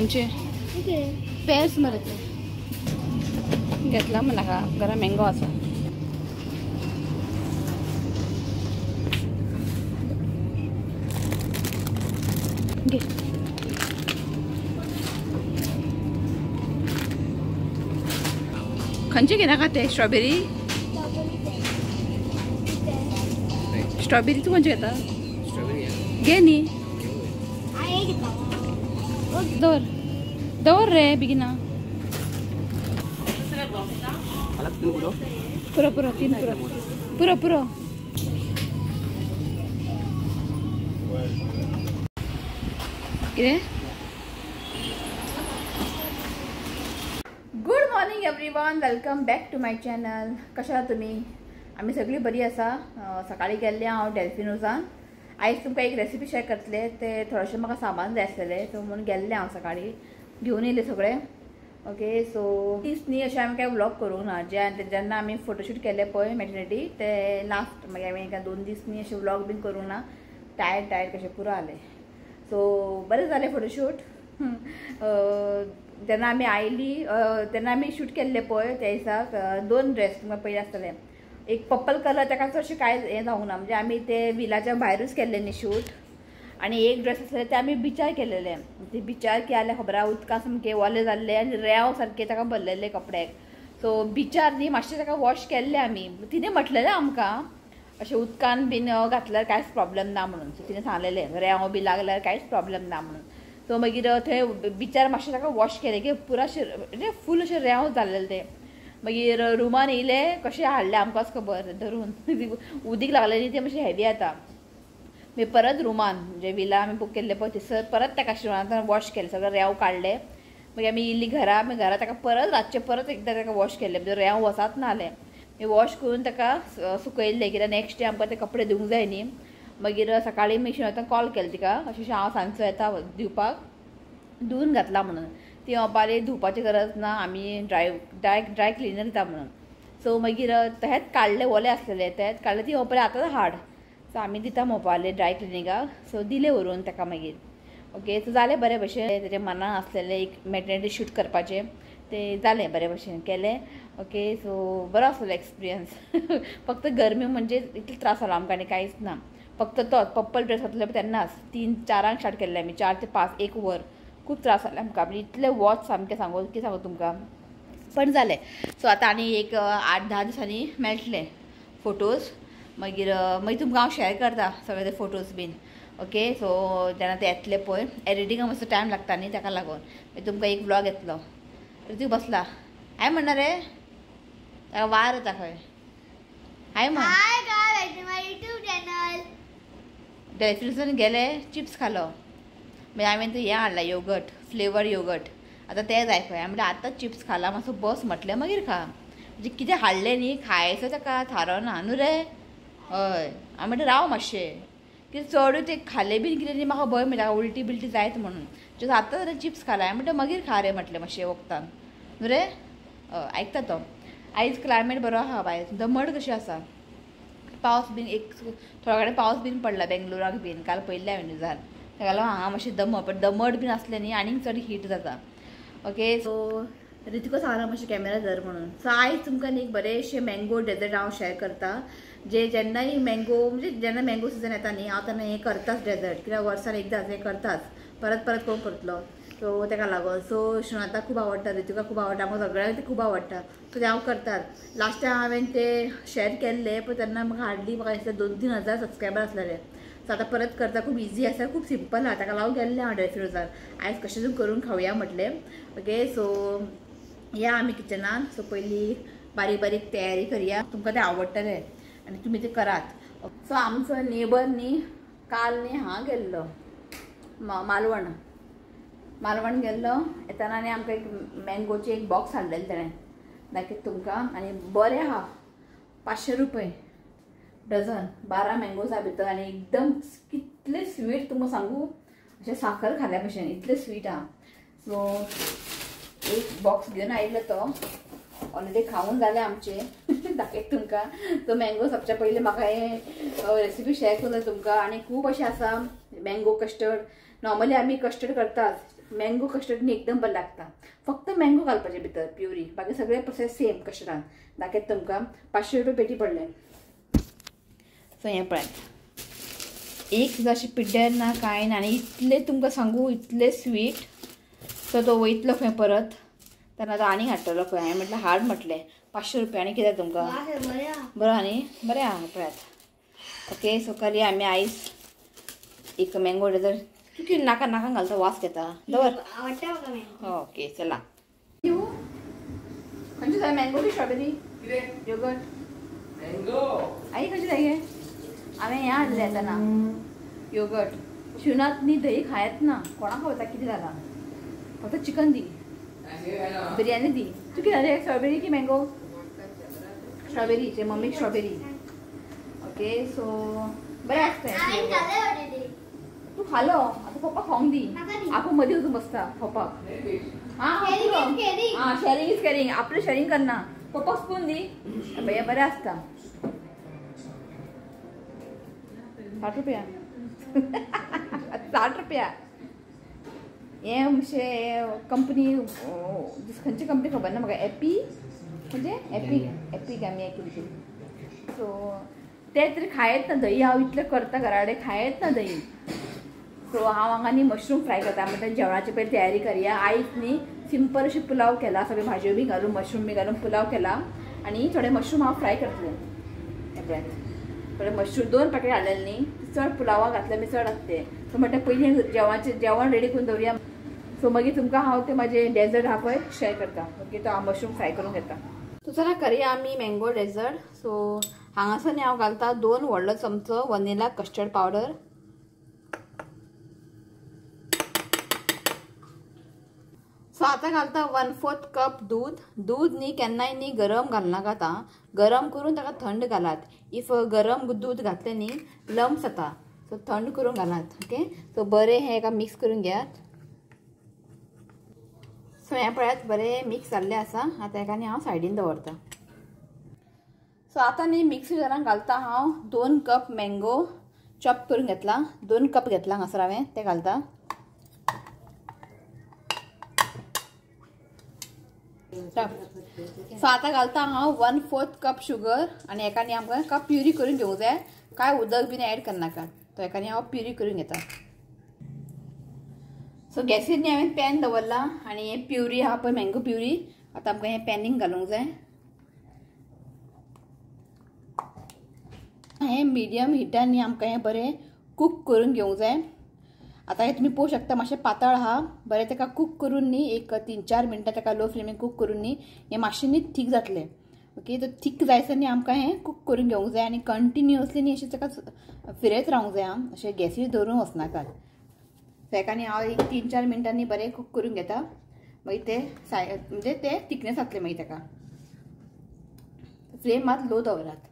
खंयचे पेर्स मरे ते घेतला म्हणा घरा मँगो आसा. घे खंयचे घेनाका ते स्ट्रॉबेरी. स्ट्रॉबेरी तूं खंयचे घेता? घे न्ही, दवर दवर रे बेगिना. पुरो पुरो तीन पुरो पुरो पुरो. कितें? Good morning everyone, welcome back to my channel. कशें आसा तुमी? आमी सगळीं बरी आसा. सकाळीं गेल्लें हांव डेल्फिनोसान. आयज तुमकां एक रेसिपी शेअर करतले. ते थोडेशें म्हाका सामान जाय आसलेलें, सो म्हणून गेल्लें हांव सकाळीं, घेवन येयलें सगळें. ओके, सो दीस न्ही अशें आमी कांय व्लॉग करूंक ना. जे जेन्ना आमी फोटोशूट केलें पळय मॅटर्निटी, ते लास्ट मागीर आमी 2 दीस न्ही अशें व्लॉग बीन करूंक ना. टायर्ड टायर्ड कशें पुरो जालें. सो बरें जालें फोटोशूट. जेन्ना आमी आयली तेन्ना आमी शूट केल्लें पळय त्या दिसाक 2 ड्रेस तुमकां पयलें आसतलें. एक पर्पल कलर, ताका चडशें कांय हें जावंक ना, म्हणजे आमी ते विलाच्या भायरूच केल्लें न्ही शूट. आनी एक ड्रेस आसलें ते आमी बिचार केलेले. ते बिचार कितें जालें खबर आसा, उदकां सामकें ओलें जाल्लें आनी रेंव सारकें ताका भरलेलें कपड्याक. सो बिचार न्ही मातशें ताका वॉश केल्लें आमी. तिणें म्हटलेलें आमकां अशें उदकान बीन घातल्यार कांयच प्रॉब्लम ना म्हणून. सो तिणें सांगलेलें रेंव बी लागल्यार कांयच प्रॉब्लम ना म्हणून. सो मागीर थंय बिचार मातशें ताका वॉश केलें की पुरा म्हणजे फूल अशें रेंव जाल्लें तें. मागीर रुमान येयले कशें हाडलें आमकांच खबर, धरून उदीक लागलें न्ही तें मातशें हेवी जाता. मागीर परत रुमान म्हणजे विला आमी बूक केल्ले पळय थंयसर परत ताका शिवणांत वॉश केलें, सगळें रेंव काडलें. मागीर आमी येयली घरा, मागीर घरा ताका परत रातचें परत एकदां ताका वॉश केलें, म्हणजे रेंव वचात ना जालें. मागीर वॉश करून ताका सुकयल्लें, कित्याक नेक्स्ट डे आमकां ते कपडे दिवंक जाय न्ही. मागीर सकाळीं मागीर शिवणांत कॉल केलो तिका, अशें हांव सांजचो येता दिवपाक, धुवून घातला म्हणून. ती म्हणपाली धुवपाची गरज ना, आमी ड्राय ड्राय ड्राय क्लिनर दिता म्हणून. सो मागीर तेंच काडलें, ओलें आसलेलें तेंच काडलें. ती म्हणपाली आतांच हाड, सो आमी दिता म्हणपाले ड्राय क्लिनिंगाक. सो दिलें व्हरून ताका मागीर. ओके, सो जालें बरें भशेन. तेजें मनान आसलेलें एक मॅटर्निटी शूट करपाचें, तें जालें बरें भशेन केलें. ओके, सो बरो आसलेलो एक्सपिरियन्स. फक्त गरमी म्हणजे इतलो त्रास जालो आमकां आनी कांयच ना. फक्त तोच पर्पल ड्रेस घातलो तेन्नाच 3-4 स्टार्ट केल्लें आमी, 4 ते 5 1 वर. खूब त्रास जाले आमकां, म्हणजे इतले वॉच सामकें सांगू कितें सांगू तुमकां, पण जालें. सो आतां आनी एक 8-10 दिसांनी मेळटले फोटोज. मागीर मागीर तुमकां हांव शेअर करता सगळे ते फोटोज बीन. ओके, सो जेन्ना ते येतले पळय, एडिटिंगाक मातसो टायम लागता न्ही, ताका लागून मागीर तुमकां एक व्लॉग येतलो. ऋतिक बसला हाय म्हणना रे, ताका वार येता खंय. हाय म्हण. डेल्फिनोसान गेले चिप्स खालो, मागीर हांवें तें हें हाडलां योगट, फ्लेवर योगट. आतां तें जाय खंय. हांवें म्हणलें आतां चिप्स खाला मातसो बस म्हटलें मागीर खा. म्हणजे कितें हाडलें न्ही खायचो ताका थारोना न्हू रे. हय, हांवें म्हणलें राव मातशें, कितें चडूय तें खालें बीन कितें न्ही म्हाका भंय म्हणटा उल्टी बिल्टी जायत म्हणून. जस्ट आतां जाल्यार चिप्स खाला, हांवें म्हणलें मागीर खा रे म्हटलें मातशें वखदान न्हू रे. हय आयकता तो. आयज क्लायमेट बरो आहा बाय, दमट कशें आसा. पावस बीन एक थोडो कडेन पावस बीन पडला बेंगलोराक बीन, काल पळयल्लें हांवें न्यूजार. ताका लागून हांगा मातशें दमट, पण दमट बीन आसलें न्ही आनीक चड हीट जाता. ओके, सो ऋतिको सांगला मातशें कॅमेरा धर म्हणून. सो आयज तुमकां न्ही एक बरेंशें मँगो डेजर्ट हांव शेअर करता. जे जेन्नाय मँगो म्हणजे जेन्ना मँगो सिजन येता न्ही, हांव तेन्ना हें करताच डेजर्ट, कित्याक वर्सान एकदां हें करताच, परत परत कोण करतलो. सो ताका लागून सो श्रुनाथाक खूब आवडटा, ऋतिका खूब आवडटा, आमकां सगळ्यांक तें खूब आवडटा. सो तें हांव करतात. लास्ट टायम हांवें ते शेअर केल्ले पळय तेन्ना म्हाका हाडली, म्हाका दिसता 2-3 हजार सबस्क्रायबर आसलेले. सो आतां परत करता, खूब इजी आसा, खूब सिंपल आसा. ताका लागून गेल्लें हांव डेल्फिनोसान, आयज कशें करून खावया म्हटलें. ओके, सो या आमी किचनान. सो पयलीं बारीक बारीक तयारी करया, तुमकां तें आवडटलें आनी तुमी तें करात. सो आमचो नेबर न्ही काल न्ही हांगा गेल्लो मालवण, मालवण गेल्लो. येताना आनी आमकां एक मँगोचें एक बॉक्स हाडलेलें तेणें, दाखयता तुमकां. आनी बरें आहा, 500 रुपये डझन, 12 मँगोज आहा भितर. आनी एकदम कितले स्वीट तुमकां सांगू, अशें साखर खाल्ल्या भशेन इतलें स्वीट आहा. सो एक बॉक्स घेवन आयिल्लो तो, ऑलरेडी खाऊन जाले आमचे. दाखयता तुमकां. तो मँगो सबच्या पयलीं म्हाका हे रेसिपी शेअर करता तुमकां. आनी खूब अशें आसा मँगो कस्टर्ड. नॉर्मली आमी कस्टर्ड करतात, मँगो कस्टर्ड न्ही एकदम बरें लागता. फक्त मँगो घालपाचे भितर प्युरी, बाकी सगळे प्रोसेस सेम कस्टर्डान. दाखयता तुमकां. 500 रुपया पेटी पडले. सो हें पळयात, एक सुद्दां अशें पिड्ड्यार ना कांय ना, आनी इतले तुमकां सांगू इतले स्वीट. सो तो वयतलो खंय परत, तेन्ना तो आनी हाडटलो खंय. हांवें म्हटलें हाड म्हटलें 500 रुपया आनी कितें तुमकां बरो आनी बरें आहा पळयात. ओके सो करया आमी आयज एक मँगो डेजर्ट. तूं कितें नाका नाका घालता, वास घेता दवर. ओके चला. खंयचे जाय मँगो की स्ट्रॉबेरी योगर्ट? आई खंयचे जाय गे? हांवें हें हाडलें आतां ना योगर्ट. शिवनाथ न्ही दही खायत ना, कोणाक खबर कितें जालां. फक्त चिकन दी, बिरयानी दी. तूं कितें जालें, स्ट्रॉबेरी की मँगो? स्ट्रॉबेरी. चे मम्मीक स्ट्रॉबेरी. ओके सो बरें आसता. तूं खालो आतां पप्पा खावंक दी. आपूण मदीं वचून बसता पप्पाक. आं शेरींग is caring, आपलें शेरींग करना. पप्पाक स्पून दी. भैया बरें आसता. 60 रुपया 60 रुपया. हें अशें कंपनी, खंयची कंपनी खबर ना म्हाका. एपी म्हणजे एपीक, एपीक आमी हें कितें. सो तें तरी खायत ना दही. हांव इतलें करता घरा कडेन, खायत ना दही. सो हांव हांगा न्ही मशरूम फ्राय करता. म्हणटा जेवणाची पयलीं तयारी करया. आयज न्ही सिंपल अशें पुलाव केला, सगळे भाजयो बी घालून मशरूम बी घालून पुलाव केला. आनी थोडे मशरूम हांव फ्राय करतलें. हें थोडे मशरूम 2 पॅकेट हाडलेले न्ही, चड पुलावाक घातले मी चड आसते. सो म्हणटा पयलीं जेवणाचें जेवण रेडी करून दवरुया. सो मागीर तुमकां हांव ते म्हाजें डेजर्ट आहा पळय शेअर करता. ओके तो हांव मशरूम फ्राय करून घेता. सो चला करया आमी मँगो डेजर्ट. सो हांगासर न्ही हांव घालता 2 व्हडलो चमचो वनिला कस्टर्ड पावडर. सो आतां घालता 1/4 कप दूद. दूद न्ही केन्नाय न्ही गरम घालनाकात आं, गरम करून ताका थंड घालात. If गरम दूद घातलें न्ही लम्स जाता, सो थंड करून घालात. ओके सो बरें हें एका मिक्स करून घेयात. सो हें पळयात बरें मिक्स जाल्लें आसा. आतां हेका न्ही हांव सायडीन दवरता. सो आतां न्ही मिक्सर जारान घालता हांव 2 कप मँगो चॉप करून घेतला. 2 कप घेतला हांगासर हांवें, तें घालता. सो आतां घालता हांव 1/4 कप शुगर. आनी हेका न्ही आमकां कप प्युरी करून घेवंक जाय, कांय उदक बीन एड करनाका. तो हेका न्ही हांव प्युरी करून घेता. सो गॅसीर न्ही हांवें पॅन दवरला आनी हें प्युरी आहा पळय मँगो प्युरी, आतां आमकां हें पॅनीक घालूंक जाय. हें मिडियम हिटान न्ही आमकां हें बरें कूक करून घेवंक जाय. आतां हें तुमी पळोवंक शकता मातशें पातळ आहा, बरें ताका कूक करून न्ही एक 3-4 मिनटां ताका लो फ्लेमीन कूक करून न्ही हें मातशें न्ही थीक जातलें. ओके तर थीक जायसर न्ही आमकां हें कूक करून घेवंक जाय आनी कंटिन्युअसली न्ही अशें ताका फिरयत रावंक जाय. आं अशें गॅसीर दवरून वचनाकात. ताका न्ही हांव एक 3-4 मिनटांनी बरें कूक करून घेता. मागीर ते साय म्हणजे ते थिकनेस जातलें. मागीर ताका फ्लेम मात लो दवरात.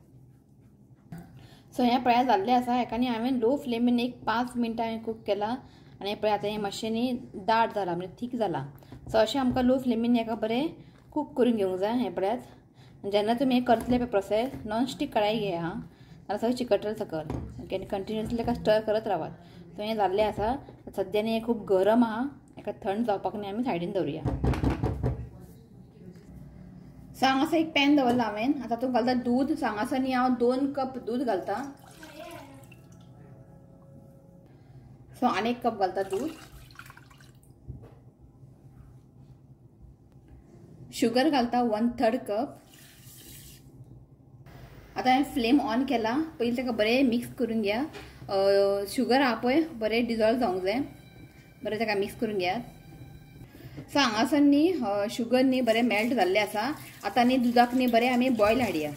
सो हें पळया जाल्लें आसा. हेका न्ही हांवें लो फ्लेमीन एक 5 मिनटां हांवें कूक केला आनी पळय आतां हें मातशें न्ही दाट जालां, म्हणजे थीक जालां. सो अशें आमकां लो फ्लेमीन हेका बरें कूक करून घेवंक जाय. हें पळयात जेन्ना तुमी हें करतले पळय प्रोसेस, नॉन स्टीक कढाई घेया आं, जाल्यार सगळें चिकटलें सकयल. ओके आनी कंटिन्युअसली ताका स्टर करत रावात. सो हें जाल्लें आसा. सद्या न्ही हें खूब गरम आहा, हेका थंड जावपाक न्ही आमी सायडीन दवरुया. सो हांगासर एक पॅन दवरला हांवें. आतां तूं घालता दूद. सो हांगासर न्ही हांव 2 कप दूद घालता. सो आनी 1 कप घालता दूद. शुगर घालता 1/3 कप. आतां हांवें फ्लेम ऑन केला. पयलीं ताका बरें मिक्स करून घ्या. शुगर आहा पळय बरें डिजॉल्व जावंक जाय, बरें ताका मिक्स करून घेयात. सो हांगासर न्ही शुगर न्ही बरें मेल्ट जाल्लें आसा. आतां न्ही दुदाक न्ही बरें आमी बॉयल हाडया.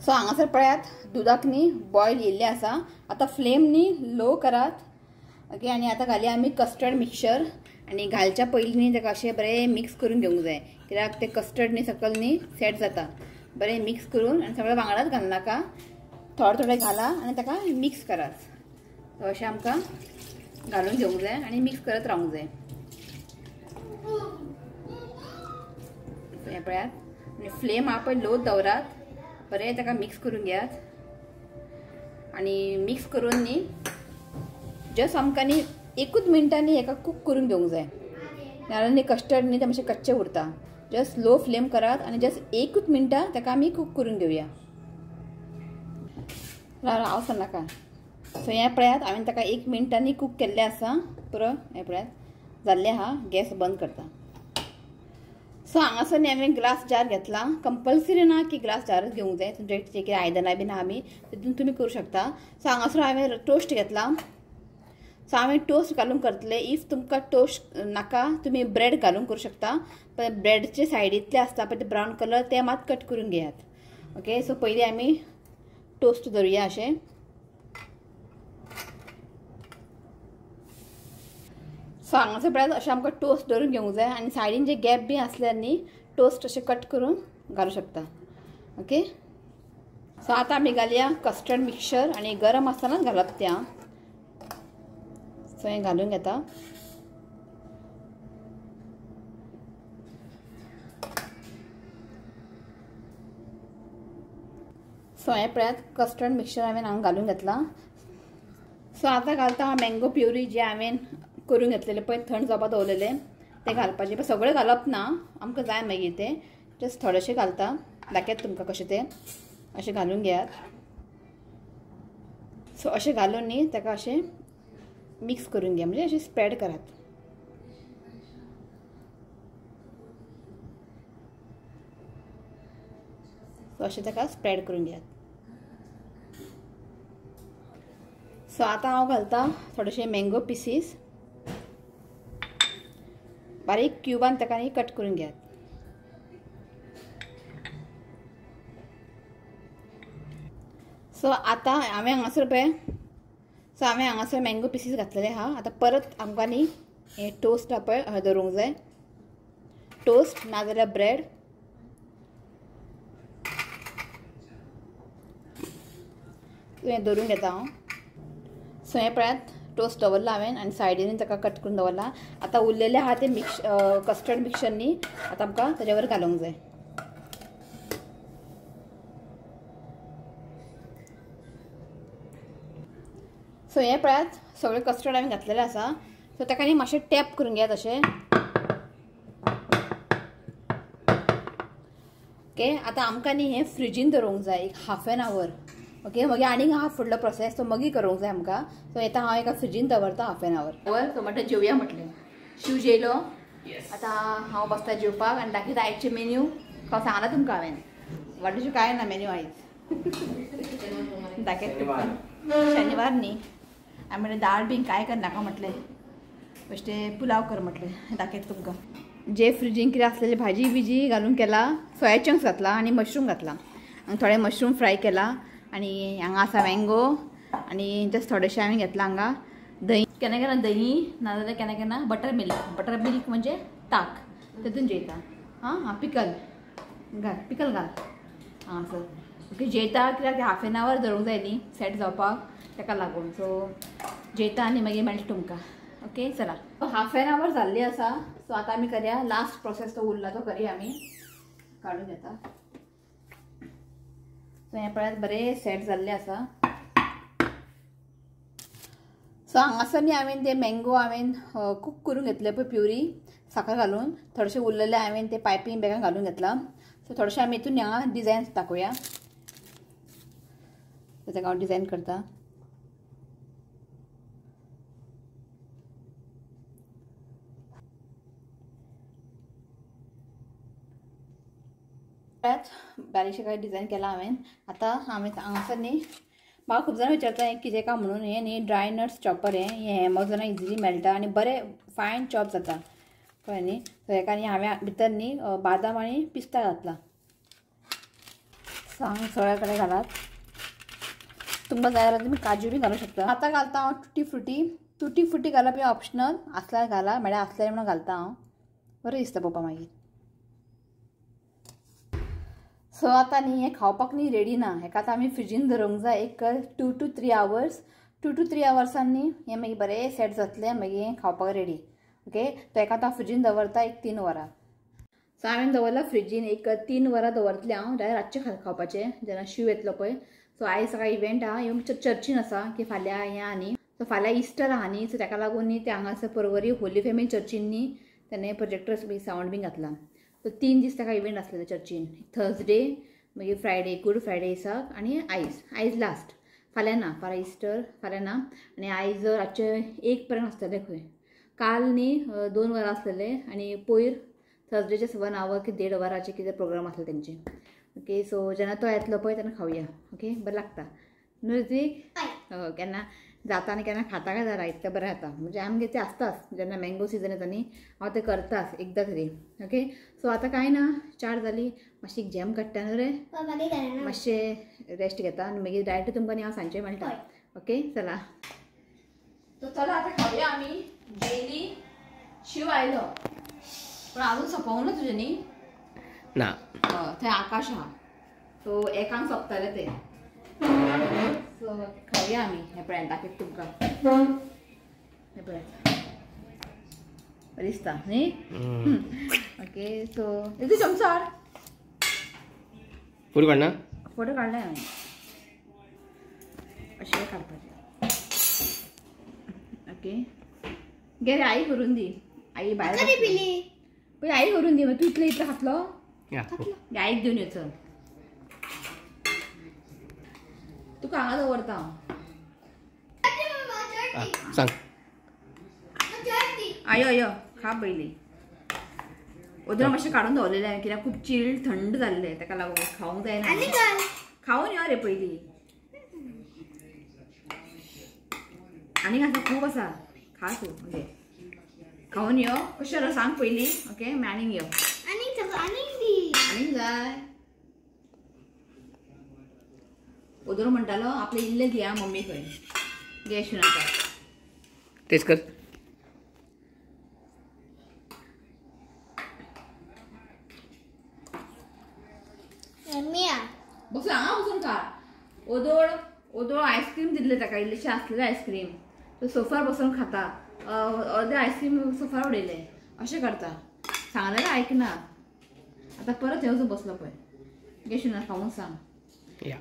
सो हांगासर पळयात दुदाक न्ही बॉयल येयल्लें आसा. आतां फ्लेम न्ही लो करात. ओके आनी आतां घालया आमी कस्टर्ड मिक्सचर. आनी घालच्या पयलीं न्ही ताका अशें बरें मिक्स करून घेवंक जाय, कित्याक तें कस्टर्ड न्ही सकयल न्ही सेट जाता. बरें मिक्स करून आनी सगळें वांगडाच घालनाका, थोडें थोडें घाला आनी ताका मिक्स करात. अशें आमकां घालून घेवंक जाय आनी मिक्स करत रावंक जाय. हें पळयात आनी फ्लेम आहा पळय लो दवरात, बरें ताका मिक्स करून घेयात. आनी मिक्स करून न्ही जस्ट आमकां न्ही एकूच मिनटांनी हेका कूक करून घेवंक जाय, नाजाल्यार न्ही कस्टर्ड न्ही तें मातशें कच्चें उरता. जस्ट लो फ्लेम करात आनी जस्ट एकूच मिनटां ताका आमी कूक करून घेवया. राव नाका. सो हें पळयात हांवें ताका 1 मिनटांनी कूक केल्लें आसा. पुरो हें पळयात जाल्लें आहा. गॅस बंद करता. सो हांगासर न्ही हांवें ग्लास जार घेतला. कंपल्सरी ना की ग्लास जारच घेवंक जाय, तुमचे जे कितें आयदनां बीन आहा आमी तितून तुमी करूं शकता. सो हांगासर हांवें टोस्ट घेतला. सो हांवें टोस्ट घालून करतले. If तुमकां टोस्ट नाका तुमी ब्रेड घालून करूं शकता, पण ब्रेडचे सायडींतले आसता पळय ते ब्रावन कलर ते मात कट करून घेयात. ओके, सो पयलीं आमी टोस्ट धरुया अशें. सो हांगासर पळयात अशें आमकां टोस्ट धरून घेवंक जाय आनी सायडीन जे गॅप बी आसल्यार न्ही टोस्ट अशें कट करून घालूं शकता. ओके, सो आतां आमी घालया कस्टर्ड मिक्सचर आनी गरम आसतनाच घालप तें. सो हें घालून घेता. सो हें पळयात कस्टर्ड मिक्सचर हांवें हांगा घालून घेतला. सो आतां घालता हांव मँगो प्युरी जे हांवें करून घेतलेले पळय थंड जावपा दवरलेले ते घालपाचे. पण सगळें घालप ना, आमकां जाय मागीर ते जस्ट थोडेशें घालता. दाखयत तुमकां कशें तें. अशें घालून घेयात. सो अशें घालून न्ही ताका अशें मिक्स करून घे, म्हणजे अशें स्प्रेड करात. सो अशें ताका स्प्रेड करून घेयात. सो आतां हांव घालता थोडेशे मँगो पिसीस, बारीक क्युबान ताका न्ही कट करून घेयात. सो आतां हांवें हांगासर पळय, सो हांवें हांगासर मँगो पिसीस घातलेले आहा. आतां परत आमकां न्ही हें टोस्ट आहा पळय दवरूंक जाय. टोस्ट नाजाल्यार ब्रेड. हें दवरून घेता हांव. सो हें पळयात टोस्ट दवरला हांवें आनी सायडीन ताका कट करून दवरला. आतां उरलेलें आहा तें मिक्स कस्टर्ड मिक्सचर न्ही आतां आमकां ताजेवर घालूंक जाय. सो हें पळयात सगळें कस्टर्ड हांवें घातलेलें आसा. सो ताका न्ही मातशें टॅप करून घेयात अशें. ओके, आतां आमकां न्ही हें फ्रिजीन दवरूंक जाय एक हाफ एन our. Okay, मागीर आनीक आहा फुडलो प्रोसेस, तो मागीर करूंक जाय आमकां. सो आतां हांव एका फ्रिजीन दवरता हाफ एन our. सो म्हणटा जेवया म्हटलें. शिव जेयलो. आतां हांव बसता जेवपाक आनी दाखयता आयचें मेन्यू. हांव सांगलां तुमकां हांवें व्हडलेशें कांय ना मेन्यू आयज. दाखयता तुमकां. शनिवार न्ही, हांवें म्हणलें दाळ बीन कांय करनाका म्हटलें, बेश्टें पुलाव कर म्हटलें. दाखयता तुमकां. जे फ्रिजीन कितें आसलेलें भाजी बिजी घालून केला, सोया चंक्स घातला आनी मशरूम घातला आनी थोडे मशरूम फ्राय केला. आनी हांगा आसा मँगो आनी जस्ट थोडेशें हांवें घेतलां हांगा दही. केन्ना केन्ना दही नाजाल्यार केन्ना केन्ना बटर मिल्क. बटर मिल्क म्हणजे ताक, तेतून जेयता. आं हां, पिकल घाल, पिकल घाल हांगासर. ओके, जेयता कित्याक हाफ एन our धरूंक जाय न्ही सेट जावपाक, ताका लागून. सो जेयता आनी मागीर मेळटा तुमकां. ओके, चला. हाफ एन our जाल्ली आसा. सो आतां आमी करया लास्ट प्रोसेस तो उरला तो करया आमी. काडून घेता. सो हें पळयात बरें सेट जाल्लें आसा. सो हांगासर न्ही हांवें ते मँगो हांवें कूक करून घेतले पळय प्युरी साखर घालून. थोडेशें उरलेलें हांवें ते पायपींग बॅगान घालून घेतला. सो थोडेशें आमी हितून हांगा डिजायन्स दाखोवया. ताका हांव डिजायन करता. बारीकशें काय डिजायन केलां हांवें. आतां हांवें हांगासर न्ही म्हाका खूब जाणां विचारता हें कितें काय म्हणून. हें न्ही ड्राय नट्स चॉपर, हें एमेझॉनार इजिली मेळटा आनी बरें फायन चॉप जाता, कळ्ळें न्ही. सो हेका न्ही हांवें भितर न्ही बादाम आनी पिस्ता घातला. सो हांगा सगळ्या कडेन घालात. तुमकां जाय जाल्यार तुमी काजू बी घालूंक शकता. आतां घालता हांव टुटी फ्रुटी. टुटी फ्रुटी घालप हें ऑप्शनल, आसल्यार घाला, म्हळ्यार आसल्यार म्हणून घालता हांव, बरें दिसता पळोवपा मागीर. सो आतां न्ही हें खावपाक न्ही रेडी ना, हेका आतां आमी फ्रिजीन दवरूंक जाय एक 2 to 3 hours. 2 to 3 आवर्सान न्ही हें मागीर बरें सेट जातलें, मागीर हें खावपाक रेडी. ओके, तो हेका आतां फ्रिजीन दवरता एक 3 वरां. सो हांवें दवरलां फ्रिजीन एक 3 वरां दवरतलें हांव, जाल्यार रातचें खावपाचें जेन्ना शीव येतलो पळय. सो आयज सकाळी इव्हेंट आहा, इवन चर्चीन आसा की फाल्यां हें आनी सो फाल्यां इस्टर आहा न्ही, सो ताका लागून न्ही ते हांगासर पर्वरी होली फॅमिली चर्चीन न्ही तेणें प्रोजेक्टर्स बी सावंड बीन घातला. सो 3 दीस ताका इवेंट आसलेले चर्चीन, थर्सडे मागीर फ्रायडे, गुड फ्रायडे दिसाक आनी आयज, आयज लास्ट, फाल्यां ना, फाल्यां इस्टर फाल्यां ना. आनी आयज रातचें 1 पर्यंत आसतलें खंय. काल न्ही 2 वरां आसलेले आनी पयर थर्सडेचे 1 our की 1.5 वरांचे कितें प्रोग्राम आसले तेंचे. ओके सो जेन्ना तो येतलो पळय तेन्ना खावया. ओके बरें लागता न्हू ऋत्वीक? केन्ना जाता आनी केन्ना खाता काय जाल्यार इतलें बरें जाता. म्हणजे आमगे तें आसताच जेन्ना मँगो सिजन येता न्ही हांव तें करताच एकदां तरी. ओके सो आतां कांय ना, 4 जाली, मातशी जॅम काडटा न्हू रे, मातशें रेस्ट घेता आनी मागीर डायरेक्ट तुमकां न्ही हांव सांजचें मेळटा. ओके चला तो चला आतां खावया आमी. जेली शिव आयलो पण अजून सोंपोवंक ना तुजें न्ही? ना, थंय आकाश आहा सो एकांक सोंपताले ते. सो खावया आमी. हें पळयात दाखयता तुमकां, हें पळयात बरें दिसता न्ही? ओके सो इतू चमचो हाड. फोटो काडना? फोटो काडले हांवें, अशें काडपाचें. ओके गे रे आई करून दी, आई भायर पळय, आई करून दी. तूं इतलें इतलें खातलो? आईक दिवन यो चल, तुका हांगा दवरता हांव. सांग. आयो यो खा पयलीं. ओदर मातशें काडून दवरलेलें हांवें कित्याक खूब चिल्ड थंड जाल्लें, ताका लागून खावंक जायना. खावन यो रे पयलीं. आनीक आसा, खूब आसा, खा तूं. ओके खावन यो, कशें जालें सांग पयलीं. ओके मागीर आनीक यो. आनीक जाय. ओदर म्हणटालो आपलें इल्लें दिया मम्मी खंय घे शिणाका. तेच कर. बसून हांगा बसून खा. ओदोळ ओदोळ आयस्क्रीम दिल्लें ताका, इल्लेशें आसलेलें आयस्क्रीम, तो सोफार बसून खाता, अर्दे आयस्क्रीम सोफार उडयलें. अशें करता, सांगलें आयकना. आतां परत थंय वचून बसलो पळय. घे शिणा खावंक सांग.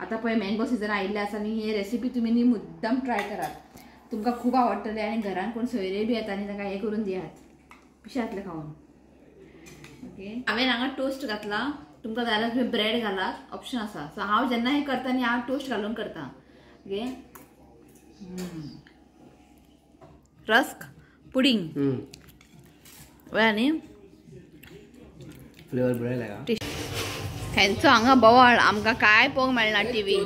आतां पळय मँगो सिजन आयिल्लें आसा न्ही, हे रेसिपी तुमी न्ही मुद्दम ट्राय करात, तुमकां खूब आवडटलें. आनी घरान कोण सोयरे बी येता न्ही तांकां हें करून दियात, कशें जातलें खावन. ओके हांवें हांगा टोस्ट घातला, तुमकां जाय जाल्यार तुमी ब्रेड घालात, ऑप्शन आसा. सो हांव जेन्ना हें करता न्ही हांव टोस्ट घालून करता. ओके रस्क पुडींग बरें न्ही, फ्लेवर बरें लागा. हेंचो हांगा बोवाळ, आमकां काय पळोवंक मेळना टिवी.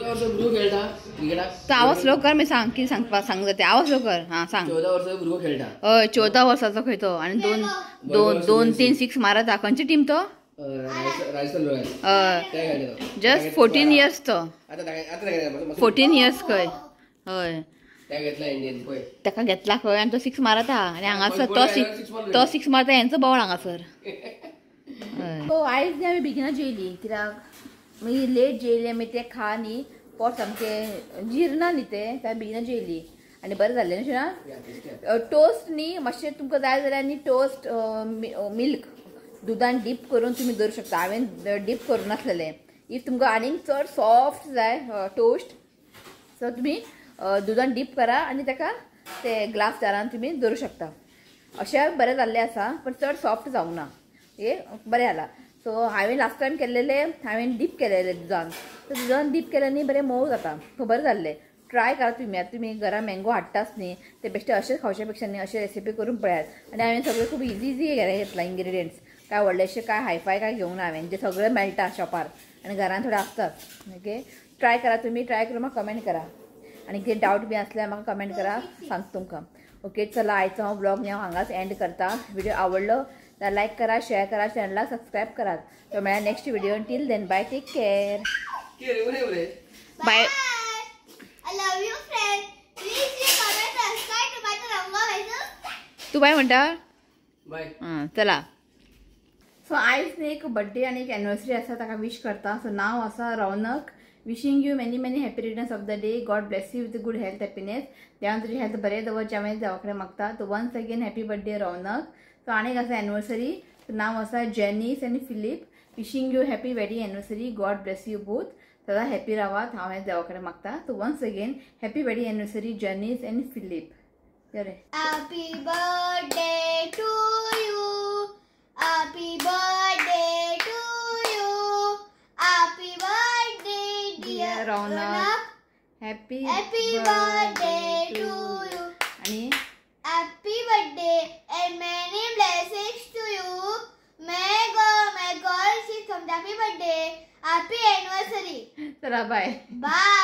तो आवाज स्लो कर, मी सांग कितें सांगपा सांग जाता. आवाज स्लो कर. हां सांग. 14 वर्साचो भुरगो खेळटा. हय 14 वर्साचो खंय तो, आनी 2 2 2 3 6 मारता. खंयची टीम तो? राजस्थान रॉयल्स. हय जस्ट 14 इयर्स तो, 14 इयर्स खंय. हय ताका घेतला खंय आनी तो 6 मारता आनी हांगासर तो 6 मारता. हेंचो बोवाळ हांगासर. सो आयज न्ही आमी बेगिना जेयली कित्याक मागीर लेट जेयली आमी, तें खा न्ही पोट सामकें जिरना न्ही तें, त्या बेगिना जेयली आनी बरें जालें न्ही शिणा. टोस्ट न्ही मातशें तुमकां जाय जाल्यार न्ही टोस्ट मिल्क दुदान डीप करून तुमी दवरूं शकता. हांवें डीप करूं नासलेलें. If तुमकां आनीक चड सॉफ्ट जाय टोस्ट, सो तुमी दुदान डीप करा आनी ताका ते ग्लास जारान तुमी दवरूं शकता. अशें बरें जाल्लें आसा, पण चड सॉफ्ट जावंक ना, हे बरें जाला. सो हांवें लास्ट टायम केल्लेलें, हांवें डीप केलेलें दुदान, सो दुदान डीप केलें न्ही बरें मोव जाता, खबर जाल्लें. ट्राय करा तुमी. आतां तुमी घरा मँगो हाडटाच न्ही, ते बेश्टे अशेंच खावचे पेक्षा न्ही अशें रेसिपी करून पळयात. आनी हांवें सगळें खूब इजी इजी घेतलां इंग्रिडियंट्स, काय व्हडलेशें काय हायफाय काय घेवंक ना हांवें, जे सगळें मेळटा शॉपार आनी घरान थोडें आसतात. ओके ट्राय करा तुमी, ट्राय करून म्हाका कमेंट करा आनी कितें डावट बी आसल्यार म्हाका कमेंट करा, सांगता तुमकां. ओके चला आयचो हांव ब्लॉग न्ही हांव हांगाच एंड करता. व्हिडिओ आवडलो जाल्यार लायक करा, शेअर करा, चॅनलाक सबस्क्रायब करात. तो मेळ्ळा next video. Till then bye, take care, bye. I love you friend. Please comment, subscribe to my channel. तू बाय म्हणटा? बाय. हां चला. सो आयज न्ही एक बड्डे आनी एक एनिवर्सरी आसा, ताका विश करता. सो नांव आसा Raunak. Wishing you many many happy returns of the day. God bless you with good health, happiness. देवान तुजी हेल्थ बरें दवरचें हांवें देवा कडेन मागता. So once again happy birthday Raunak. So आनीक आसा एनिवर्सरी, नांव आसा जेनीस आनी Philip. Wishing you happy wedding anniversary. God bless you both. सदां हॅपी रावात हांव हें देवा कडेन मागता. So once again happy wedding anniversary Janice आनी फिलीप. बरें. Happy birthday to you. Happy birthday to you. Happy birthday dear Ronak. Happy happy birthday to you. आणि happy birthday and many blessings to you. May God, may God see happy birthday. Happy anniversary. चला बाय. बाय.